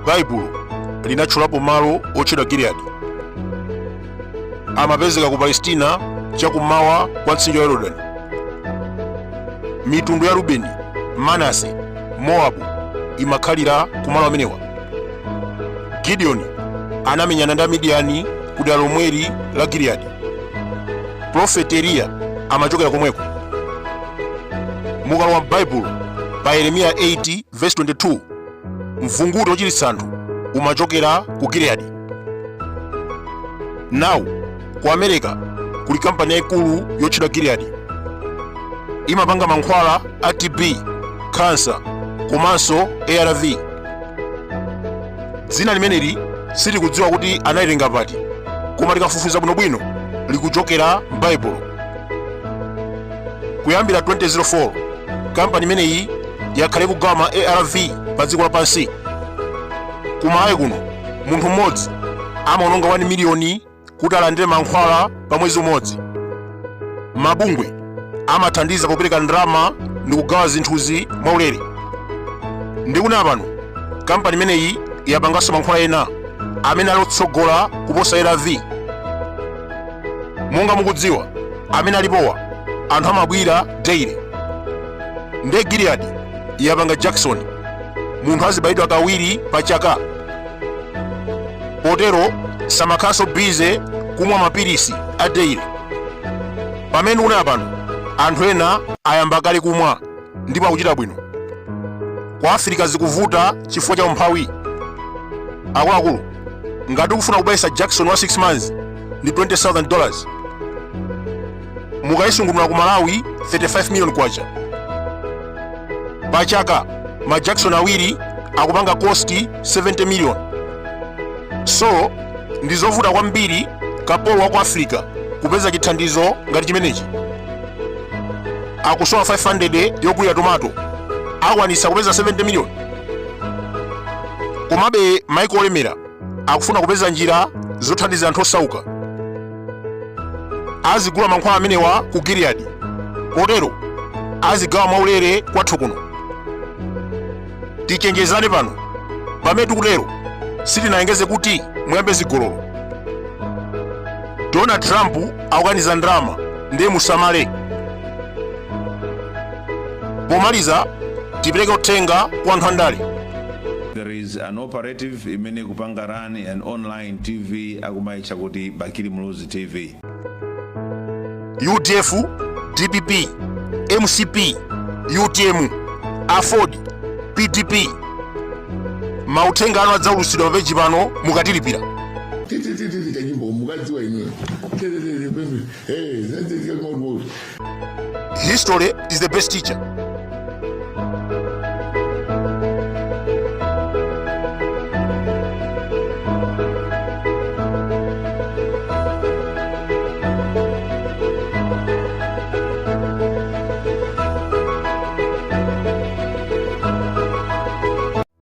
Baibulo linatchulapo malo otchedwa Giliyadi. Amapezeka ku Palestina chakummawa kwa mtsinje wa Yorodani. Mitundu ya Rubeni, Manase, Mowabu imakhalira kumalo amenewa. Gideoni anamenyana ndi Amidiyani ku dera lomweli la Giliyadi. Profeti Eliya amachokera komweko. Mukalowa m'Baibulo pa Yeremiya 8 verse 22, mvunguti wochiritsa anthu umachokera ku Giliyadi. Now ku America kuli kampani yayikulu yotchedwa Gilead. Imapanga mankhwala a TB, kansa komanso ARV. Dzina limeneli sitikudziwa kuti analitenga pati, koma tikafufuza bwinobwino likuchokera m'Baibulo. Kuyambira 2004 kampani imeneyi yakhala ikugawa ma ARV pa dziko lapansi. Ku Malawi kuno munthu mmodzi amaononga 1 miliyoni kuti alandire mankhwala pa mwezi umodzi. Mabungwe amathandiza popereka ndalama ndi kugawa zinthuzi mwaulere. Ndikunena pano kampani imeneyi yapanganso mankhwala ena amene ali otsogola kuposa ARV. Monga mukudziwa, amene alipowa anthu amabwira daily. Nde Gilead yapanga jakisoni, munthu azibayidwa kawiri pa chaka, potero samakhalanso busy kumwa mapilisi a daily. Pamene ndikunena pano anthu ena ayamba kale kumwa ndipo akuchita bwino. Ku Africa zikuvuta chifukwa cha umphawi. Akuluakulu, ngati ukufuna kubayisa jakisoni wa 6 months ndi $20,000, mukayisungunula ku Malawi 35 million kwacha pa chaka. Ma jakisoni awiri akupanga cost 70 million. So ndi zovuta kwambiri kapolo wa ku Africa kupeza chithandizo ngati chimenechi. Akusowa 500 yogulira tomato, akwanisa kupeza 70 million? Komabe maiko olemera akufuna kupeza njira zothandiza anthu osauka. Azigula mankhwala amenewa ku Gilead, kotero azigawa mwaulere kwathu kuno. Tichenjezane pano, pamene tikutero sitinalengeze kuti muyambe zigololo. Donald Trump akukaniza ndalama, ndiye musamale. Pomaliza tipereke uthenga kwa anthu andale. There is an operative imene ikupanga run an online TV, akumaitcha kuti Bakili Muluzi TV. UDF, DPP, MCP, UTM, AFORD, PDP, mauthenga anu adzaulutsidwa pa peji pano mukatilipira. Titititi kanyimbo mukadziwa inuyo. Titititi, hey. History is the best teacher.